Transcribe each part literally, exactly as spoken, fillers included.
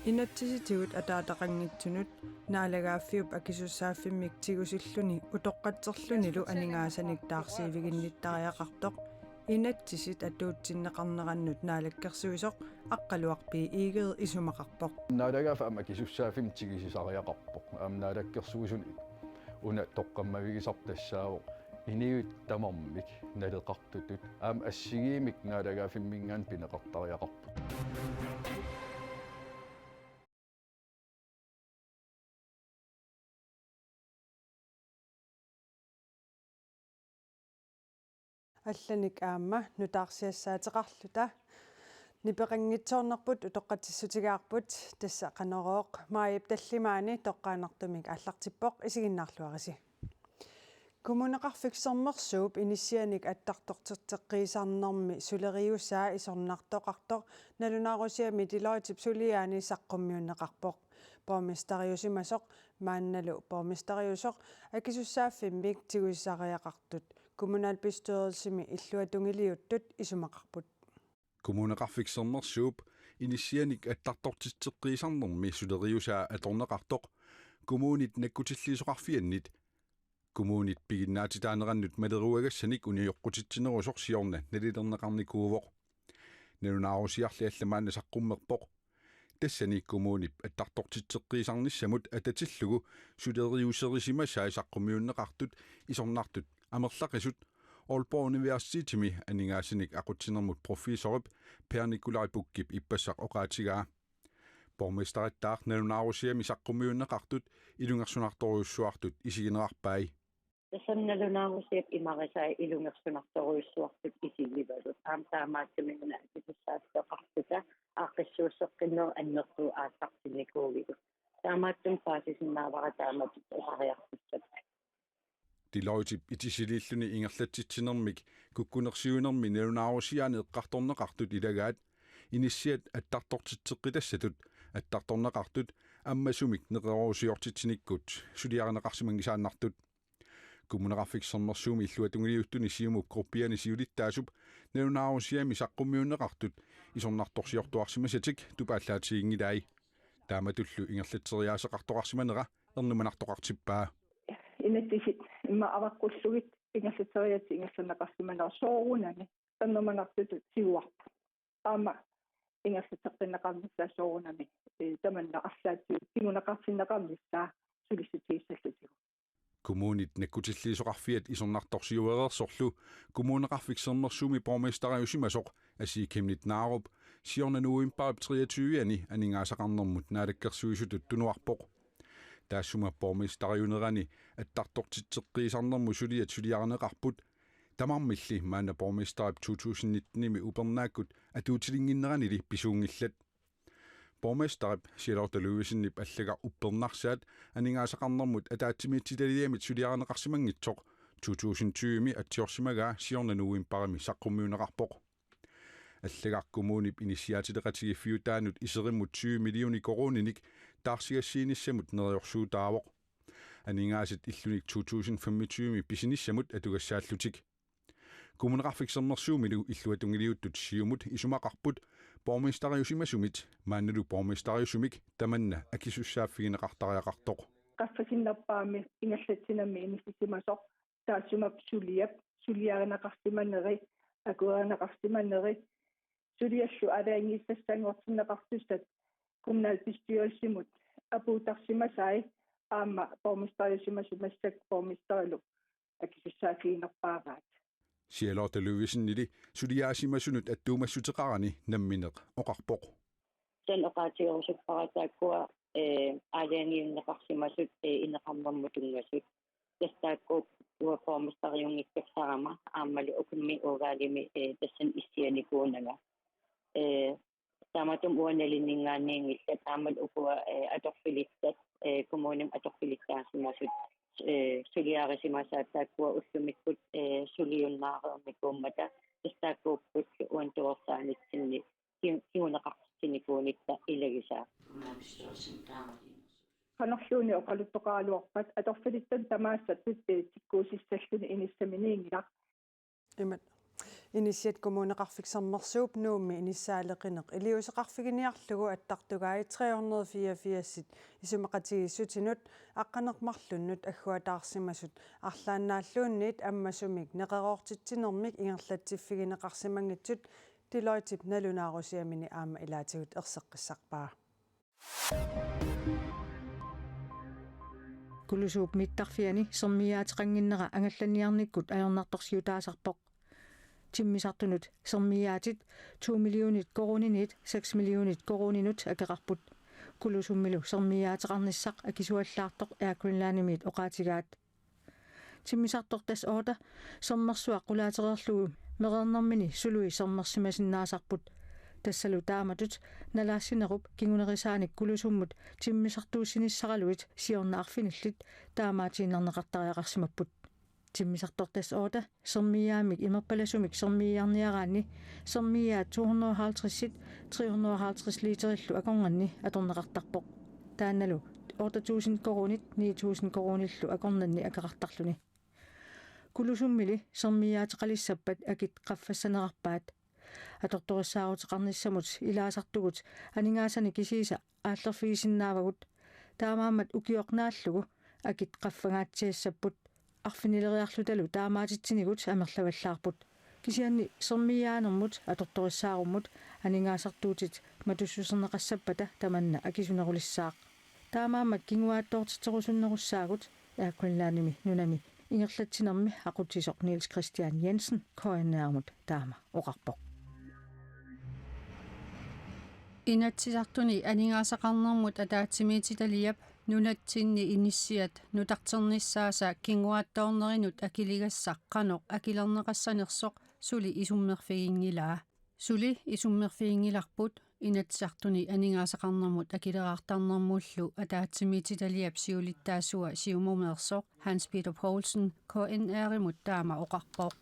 Inatsisitigut ataataqanngitsunut naalagaaffiup akisussaaffimmik tigusilluni utoqqatserlunilu aningaasanik taarsiiviginnittariaqartoq inatsisit atuutsinneqarnerannut naalakkersuisoq Aqqaluaq B. Egede isumaqarpoq. Naalagaaffik aamma akisussaaffimmik tigusisariaqarpoq. Aamma naalakkersuisuni una toqqammavigisarput tassaavoq inuit tamarmik naleqartutut aamma assigiimmik naalagaaffimminngaanniit pineqartariaqarput. Allanik aamma nutaarsiassaateqarluta nipeqanngitsoornerput utoqqatsissutigaarput, tassa Qanorooq maajip tallimaani toqqaannartumik aallartippoq, isiginnaarluarisi. Kommuneqarfik Sermersuup inissianik attartortitseqqiisarnermi suleriusaa isornartoqartoq nalunaarusiami Deloittep suliaani saqqummiunneqarpoq. Borgmesteriusimasoq maannalu borgmesteriusoq akisussaaffimmik tigusisariaqartut kommunalbestyrelsimi illuatungiliuttut isumaqarput. Kommuneqarfik Sermersuup inissianik attartortitseqqiisarnermi suleriusaa atorneqartoq kommunit nakkutilliisoqarfiannit kommunit piginnaatitaanerannut maleruagassanik unioqqutitsinerusoq siorna nalilerneqarnikuuvoq. Nalunaarusiarli alla maanna saqqummerpoq. Tassani kommunip attartortitseqqiisarnissamut atatillugu suleriuserisimasai saqqummiunneqartut isornartut amerlaqisut Aalborg Universitetimi aningaasanik aqutsinermut professorip Per Nikolaj Buchip ippassaq oqaatigaa. Borgmesterittaaq nalunaarusiami saqqummiunneqartut ilungersunartorujussuartut isiginerarpai. Tassami nalunaarusiap imarisai ilungersunartorujussuartut isigivagut. Aamma taamaattumik una akisussaaffiusoqarluta aaqqissuusseqqinnerit annertuut aallartinnikuugigut. Taamaattumik paasisinnaavara taamatut oqariartussappat. Deloittep itisiliilluni ingerlatsitsinermik kukkunersiuinermi nalunaarusiaani eqqartorneqartut ilagaat inissiat attartortitseqqitassatut attartorneqartut ammasumik neqeroorusiortitsinikkut suliarineqarsimanngisaannartut. Kommuneqarfik Sermersuumi illuatungiliuttuni Siumup gruppiani siulittaasup nalunaarusiami saqqummiunneqartut isornartorsiortuarsimasatik tupaallaatiginngilai. Taamatullu ingerlatseriaaseqartoqarsimanera ernumanartoqartippaa. Inatsisit immaqa avaqqullugit ingerlatseriaatsit ingerlanneqarsimanera soorunami ernumanartutut tiguarput. Aamma ingerlatseqqinneqarnissaa soorunami, ee, tamanna arlaatigut kinguneqartinneqarnissaa sulissutigissallutigu. Kommunit nakkutilliisoqarfiat isornartorsiuereersorlu Kommuneqarfik Sermersuumi borgmesteriusimasoq Asii Chemnitz Narup siorna novembarip treogtyve-ani aningaasaqarnermut naalakkersuisutut tunuarpoq. Taassuma borgmesteriunerani attartortitseqqiisarnermut suliat suliarineqarput, tamarmilli maanna borgmesterip to tusind nitten-imi upernaakkut atuutilinnginneranili pisuunngillat. Borgmesterip Charlotte Ludvigsenip allagaq uppernarsaat aningaasaqarnermut ataatsimiititaliamit suliarineqarsimanngitsoq to tusind tyve-mi atsiorsimagaa siorna novembarimi saqqummiunneqarpoq. Allagaq kommunip inissiaatileqatigiiffiutaanut iserimmut tyve millioner koruuninik taarsigassiinissamut neriorsuutaavoq. Aningaasat illuni to tusind femogtyve-mi pisinissamut atugassaallutik. Kommuneqarfik Sermersuumilu illuatungiliuttut Siumut isumaqarput borgmesteriusimasumit maannalu borgmesteriusumik tamanna akisussaaffigineqartariaqartoq. Qaffasinnerpaamik ingerlatsinermi inissisimasoq taassuma suliap suliarineqarsimaneri, akuerineqarsimaneri, suliallu aalajangiisassanngortinneqartussat kommunalbestyrelsimut apuuttarsimasai aamma borgmesteriusimasut massakkut borgmesterilu akisussaaffiginerpaavaat. Charlotte Ludvigsenili suliaasimasunut attuumassuteqarani nammineq oqarpoq. Taanna oqaatigerusuppara taakkua, ee, aalajangiunneqarsimasut, ee, ineqarnermut tunngasut. Tassa taakku uanga borgmesteriunngikkattarama aammalu ukummi udvalgimi, ee, tassani issianikuunanga. Ee, taamatut uanga nalinninngaanniinngillat aammalu ukua, ee, atorfilittat, ee, kommunimi atorfilittaasimasut, ee, suliarisimasaat taakkua ullumikkut, ee, suliunnaareernikuummata tassa taakkuupput uani tuersaanitsinni ki-, kinguneqartitsinikuunitta ilagisaat. Qanorluunniit oqaluttoqaraluarpat atorfilittat tamaasa tut-, ee, tikkuussissalluni inissaminiinngilaq. Imat. Inissiat Kommuneqarfik Sermersuup Nuummi inissaaleqineq iliuuseqarfiginiarlugu attartugai tre hundrede fireogfirs isumaqatigiissutinut aqqaneq-marlunnut agguataarsimasut arlaannaalluunniit ammasumik neqeroortitsinermik ingerlatsiffigineqarsimanngitsut Deloittep nalunaarusiamini aamma ilaatigut erseqqissarpaa. Kulusuup mittarfiani sermiiaateqannginnera angallanniarnikkut ajornartorsiutaasarpoq. Timmisartunut sermiiaatit to millionit koruuniniit seks millionit koruuninut akeqarput. Kulusummilu sermiiaateqarnissaq akisuallaartoq Air Greenlandimiit oqaatigaat. Timmisartoq Dash otte sermersuaq qulaatereerlugu mereernermini sului sermersimasinnaasarput. Tassalu taamatut nalaassinerup kingunerisaanik Kulusummut timmisartuussinissaraluit siorna arfinillit taamaatiinnarneqartariaqarsimapput. Timmisartoq Dash otte sermiiaammik imerpalasumik sermiiarniaraanni sermiiaat to hundrede og halvtreds, tre hundrede og halvtreds literillu akornanni atorneqartarpoq. Taannalu otte tusind koruunit ni tusind koruunillu akornanni akeqartarluni. Kulusummili sermiiaateqalissappat akit qaffassanerarpaat. Atortorissaaruteqarnissamut ilaasartugut aningaasanik kisiisa aallerfigisinnaavagut. Taamaammat ukioq naallugu akit qaffangaatsiassapput. Arfinileriarlutalu taamaatitsinigut amerlavallaarput. Kisianni sermiiaanermut atortorissaarummut aningaasartuutit matussuserneqassappata tamanna akisunerulissaaq. Taamaammat kinguaattoortitserusunnerussaagut Air Greenlandimi nunami ingerlatsinermi aqutsisoq Niels Christian Jensen K N R-imut taama oqarpoq. Inatsisartuni aningaasaqarnermut ataatsimiititaliap nunatsinni inissiat nutarternissaasa kinguaattoornerinut akiligassaq qanoq akilerneqassanersoq suli isummerfiginngilaa. Suli isummerfiginngilarput Inatsisartuni aningaasaqarnermut akileraartarnermullu ataatsimiititaliap siulittaasua Siumumeersoq Hans Peter Poulsen K N R-imut taama oqarpoq.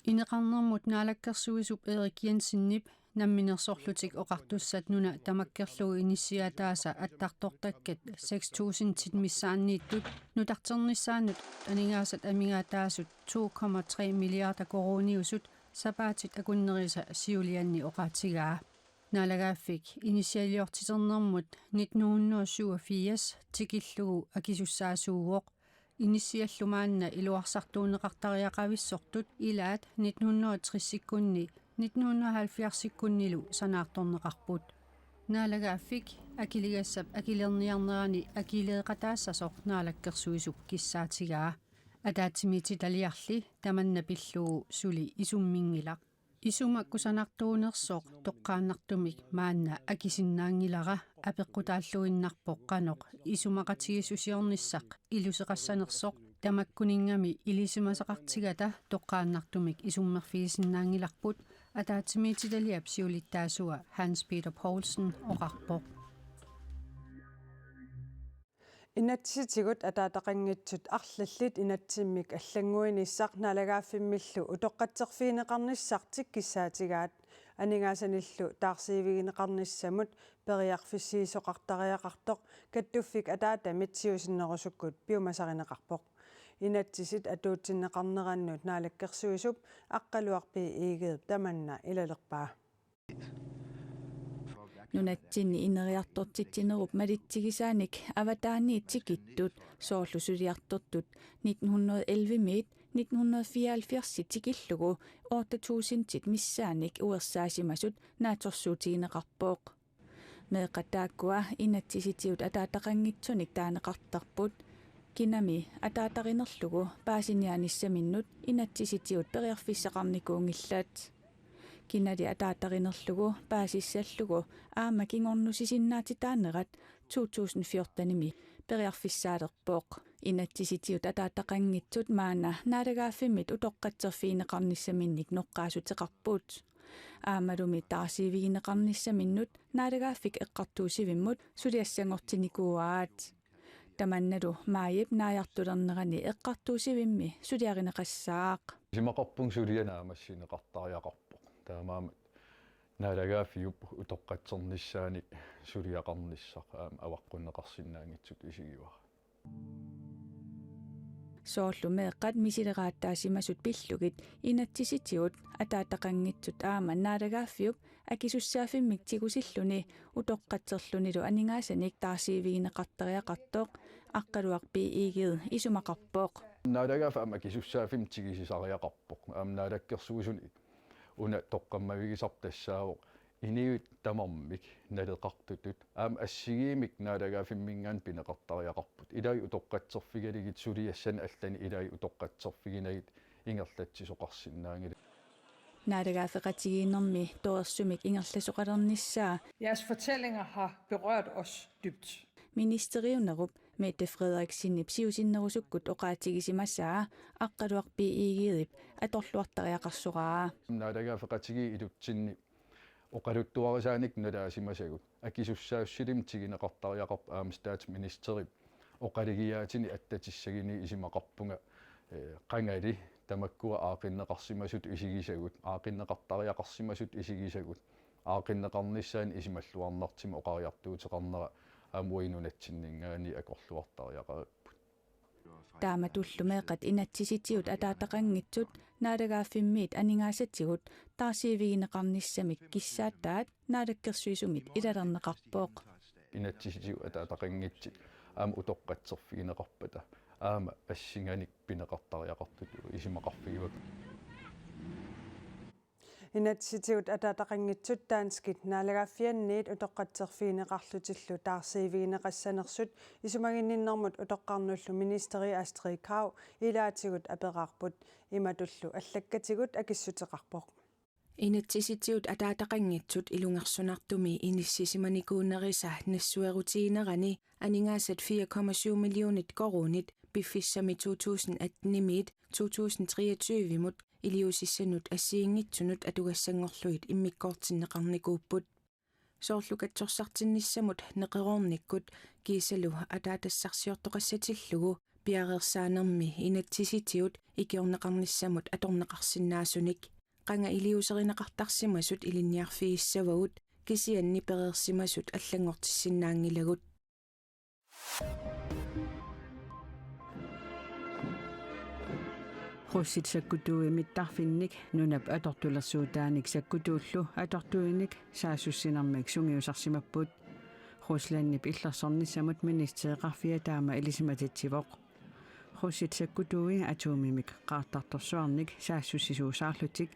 Ineqarnermut naalakkersuisup Erik Jensenip Namminersorlutik Oqartussat nuna tamakkerlugu inissiaataasa attartortakkat seks tusindit missaanniittut nutarternissaannut aningaasat amigaataasut to komma tre milliarder koruuniusut sapaatit akunnerisa siuliani oqaatigaa. Naalagaaffik inissialiortiternermut nitten hundrede og syvogfirs tikillugu akisussaasuuvoq. Inissiallu maanna iluarsartuunneqartariaqavissortut ilaat nitten hundrede og tresikkunni nitten hundrede og halvfjerdsikkunnilu sanaartorneqarput. Naalagaaffik akiligassap akilerniarnerani akileeqataassasoq naalakkersuisup kissaatigaa. Ataatsimiititaliarli tamanna pillugu suli isumminngilaq. Isuma kusanartuunersoq toqqaannartumik maanna akisinnaanngilara apeqqutaalluinnarpoq qanoq isumaqatigiissusiornissaq iluseqassanersoq tamakkuninnga ilisimasaqartigata toqqaannartumik isummerfigisinnaanngilarput ataatsimiititaliap siulittaasua Hans Peter Poulsen oqarpoq. Inatsisitigut ataataqanngitsut arlallit inatsimmik allannguinissaq naalagaaffimmillu utoqqatserfigineqarnissartik kissaatigaat aningaasanillu taarsiivigineqarnissamut periarfissiisoqartariaqartoq kattuffik ataatamit siusinnerusukkut piumasarineqarpoq. Inatsisit atuutsinneqarnerannut naalakkersuisup Aqqaluaq B. Egedep tamanna ilalerpaa. Nunatsinni ineriartortitsinerup malitsigisaanik avataaniit tikittut soorlu suliartortut nitten hundrede ellevemiit nitten hundrede fireoghalvfjerds tikillugu otte tusindit missaannik uersaasimasut naatsorsuutigineqarpoq. Meeqqat taakkua inatsisitigut ataataqanngitsunik taaneqartarput. Kinami ataatarinerlugu paasiniaanissaminnut inatsisitigut periarfissaqarnikuunngillat. Kinali ataatarinerlugu paasissallugu aamma kingornussisinnaatitaanerat to tusind fjortenimi periarfissaalerpoq. Inatsisitigut ataataqanngitsut maanna naalagaaffimmit utoqqatserfigineqarnissaminnik noqqaassuteqarput. Aammalumi taarsiivigineqarnissaminnut naalagaaffik eqqartuussivimmut suliassanngortinnikuuaat. Tamannalu maajip naajartulernerani eqqartuussivimmi suliarineqassaaq. Isumaqarpunga suliaq naammassineqartariaqarpoq. Taamaammat naalagaaffiup utoqqatsernissaani suliaqarnissaq aamma avaqqunneqarsinnaanngitsutut isigivara. Soorlu meeqqat misileraataasimasut pillugit inatsisitigut ataataqanngitsut aamma naalagaaffiup akisussaaffimmik tigusilluni utoqqatserlunilu aningaasanik taarsiivigineqartariaqartoq Aqqaluaq B. Egede isumaqarpoq. Naalagaaffik aamma akisussaaffimmik tigusisariaqarpoq. Aamma naalakkersuisuni una toqqammavigisarput tassaavoq inuit tamarmik naleqartutut aamma assigiimmik naalagaaffimminngaanniit pineqartariaqarput. Ilai utoqqatserfigalugit suliassani allani ilai utoqqatserfiginagit ingerlatsisoqarsinnaanngilaq. Naalagaaffeqatigiinnermi torersumik ingerlasoqalernissaa. Jeres fortællinger har berørt os dybt. Ministeriunerup Mette Frederiksenip siusinnerusukkut oqaatigisimasaa Aqqaluaq B. Egedep atorluartariaqarsoraa. Naalagaaffeqatigiit ilutsinni oqaluttuarisaanik nalaasimasagut. Akisussaassutsimik tiguneqartariaqarpoq aamma statsministerip oqalugiaatini attatissaguni isumaqarpunga, eh, qangali tamakkua aaqqinneqarsimasutut isigisagut, aaqqinneqartariaqarsimasutut isigisagut, aaqqinneqarnissaannik isumalluarnartumik oqariartuuteqarnera aamma uagut nunatsinninngaanniit atorluartariaqaripput. Taamatullu meeqqat inatsisitigut ataataqanngitsut naalagaaffimmiit aningaasatigut taarsiivigineqarnissamik kissaataat naalakkersuisumit ilalerneqarpoq. Inatsisitigut ataataqanngitsut aamma utoqqatserfigineqarpata aamma assinganik pineqartariaqartutut isumaqarfigaakka. Inatsisitigut ataataqanngitsut danskit naalagaaffianniit utoqqatserfigineqarlutillu taarsiivigineqassanersut isumaginninnermut utoqqarnullu ministeri Astrid Krag ilaatigut aperaarput, imatullu allakkatigut akissuteqarpoq. Inatsisitigut ataataqanngitsut ilungersunartumi inissisimanikuunerisa nassuerutiginerani aningaasat fire komma syv millionit koruunit piffissami to tusind atten-imiit to tusind treogtyve-mut iliuusissanut assigiinngitsunut atugassanngorlugit immikkoortinneqarnikuupput. Soorlu katsorsartinnissamut neqeroornikkut kiisalu ataatassarsiortoqassatillugu piareersaanermi inatsisitigut ikiorneqarnissamut atorneqarsinnaasunik. Qanga iliuuserineqartarsimasut ilinniarfigissavagut kisianni pereersimasut allanngortissinnaanngilagut. Russit sakkutuui mittarfinnik nunap atortulersuutaanik sakkutuullu atortuinik saassussinermik sungiusarsimapput. Ruslandip illersornissamut ministereqarfia taama ilisimatitsivoq. Russit sakkutuui atomimik qaartartorsuarnik saassussisuusaarlutik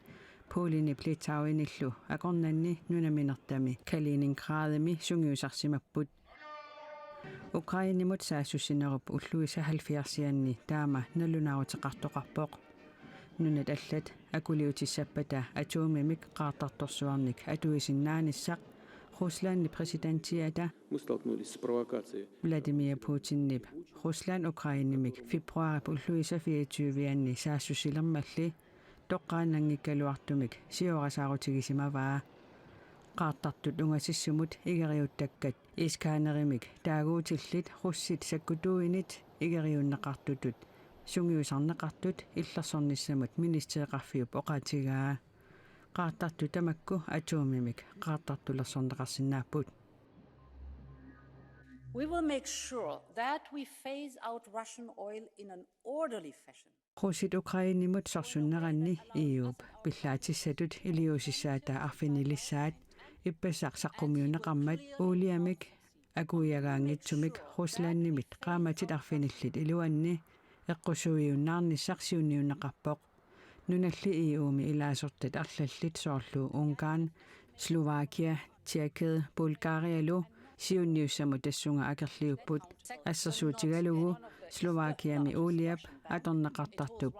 Polenip Litauenillu akornanni nunaminertami Kaliningradimi sungiusarsimapput. Ukrainemut saassussinerup ulluisa halvfjerdsianni taama nalunaaruteqartoqarpoq. Nunat allat akuliutissappata atomimik qaartartorsuarnik atuisinnaanissaq Ruslandip præsidentiata Мы столкнулись с провокацией. Vladimir Putinip Rusland Ukrainemik februarip ulluisa fireogtyvianni saassussilermalli toqqaannanngikkaluartumik siorasaarutigisimavaa. Qaartartut ungasissumut igeriuttakkat Iskanerimik taaguutillit russit sakkutuuinit igeriunneqartutut sungiusarneqartut illersornissamut ministereqarfiup oqaatigaa. Qaartartut tamakku atomimik qaartartulersorneqarsinnaapput. We will make sure that we phase out Russian oil in an orderly fashion. Russit Ukrainemut sorsunneranni E U-p pillaatissatut iliuusissaata arfinilissaat ippassaq saqqummiunneqarmat uuliamik akuiagaanngitsumik Ruslandimit qaammatit arfinillit iluanni eqqusuiunnaarnissaq siunniunneqarpoq. Nunalli E U-mi ilaasortat arlallit soorlu Ungarn, Slovakia, Tjekkiet, Bulgarialu siunniussamut tassunga akerliupput. Assersuutigalugu Slovakiami uuliap atorneqartartup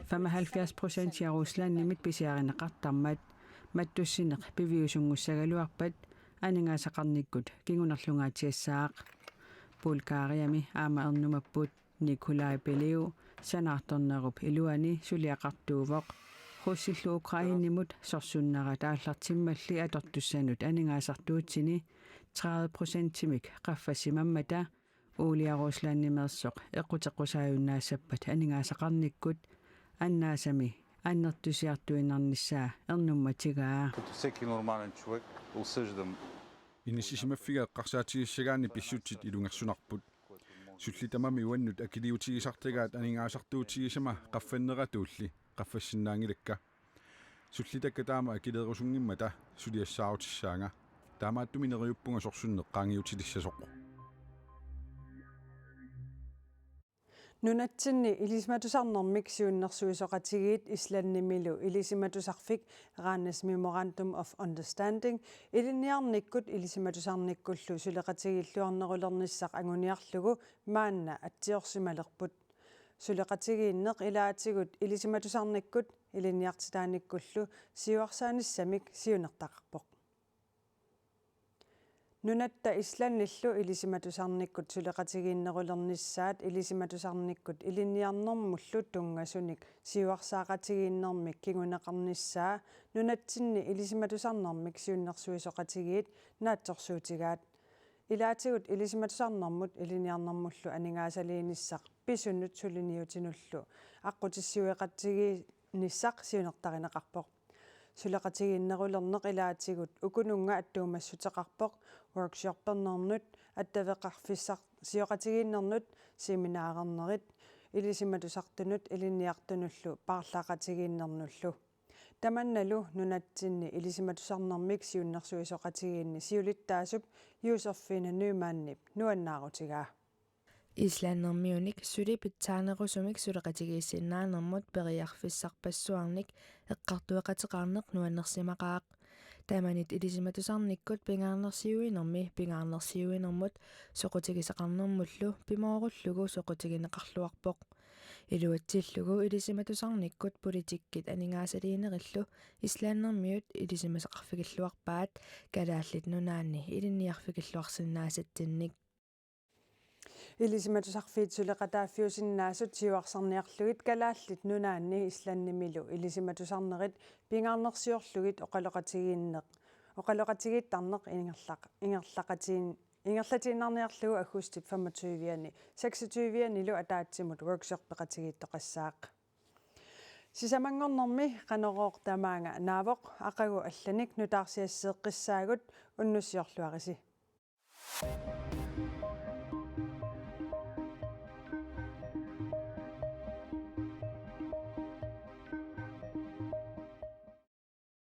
femoghalvfjerds procentia Ruslandimit pisiarineqartarmat mattussineq piviusunngussagaluarpat aningaasaqarnikkut kingunerlungaatsiassaaq. Bulgariami aamma ernumapput. Nikolai Beliv sanaartornerup iluani suliaqartuuvoq. Russillu Ukrainemut sorsunnerat aallartimmalli atortussanut aningaasartuutsini tredive procentimik qaffassimammata uulia Ruslandimeersoq eqquteqqusaajunnaassappata aningaasaqarnikkut annaasami annertusiartuinnarnissaa ernummatigaa. Как всякий нормальный человек, осужден. Inissisimaffiga eqqarsaatigissagaanni pissutsit ilungersunarput. Sulli tamami uannut akiliutigisartagaat aningaasartuutigisama qaffanneratuulli qaffassinnaanngilakka. Sullitakka taama akileerusunngimmata suliassaarutissaanga. Taamaattumik neriuppunga sorsunneq qaangiutilissasoq. Nunatsinni ilisimatusarnermik siunnersuisoqatigiit Islandimilu ilisimatusarfik Rannes Memorandum of Understanding ilinniarnikkut ilisimatusarnikkullu suleqatigiilluarnerulernissaq anguniarlugu maanna atsiorsimalerput. Suleqatigiinneq ilaatigut ilisimatusarnikkut ilinniartitaanikkullu siuarsaanissamik siunertaqarpoq. Nunatta Islandillu ilisimatusarnikkut suleqatigiinnerulernissaat ilisimatusarnikkut ilinniarnermullu tunngasunik siuarsaaqatigiinnermik kinguneqarnissaa nunatsinni ilisimatusarnermik siunnersuisoqatigiit naatsorsuutigaat. Ilaatigut ilisimatusarnermut ilinniarnermullu aningaasaliinissaq pisunut suliniutinullu aqqutissiueqatigiinnissaq siunertarineqarpoq. Suleqatigiinnerulerneq ilaatigut ukununnga attuumassuteqarpoq, workshoppernerit, attaveqarfissarsioqatigiinnernut, seminarernerit, ilisimatusartunut ilinniartunullu paarlaaqatigiinnernullu. Tamannalu nunatsinni ilisimatusarnermik siunnersuisoqatigiinni siulittaasup Josefine Nymandip nuannaarutigaa. Islandermiunik suli pitsaanerusumik suleqatigiissinnaanermut periarfissarpassuarnik eqqartueqateqarneq nuannersimaqaaq. Tamanit ilisimatusarnikkut pingaarnersiuinermi pingaarnersiuinermut soqutigisaqarnermullu pimoorullugu soqutigineqarluarpoq. Iluatsillugu ilisimatusarnikkut politikkit aningaasaliinerillu Islandermiut ilisimasaqarfigilluarpaat Kalaallit Nunaanni ilinniarfigilluarsinnaasatsinnik. Ilisimatusarfiit suleqataaffiusinnaasut siuarsarniarlugit Kalaallit Nunaanni Islandimilu ilisimatusarnerit pingaarnersiorlugit oqaloqatigiinneq oqaloqatigiittarneq ingerlaq- ingerlaqatiin- ingerlatiinnarniarlugu aggustip femogtyve-ani seksogtyve-anilu ataatsimut workshoppeqatigiittoqassaaq. Sisamanngornermi Qanorooq tamaanga naavoq, aqagu allanik nutaarsiasseeqqissaagut, unnussiorluarisi.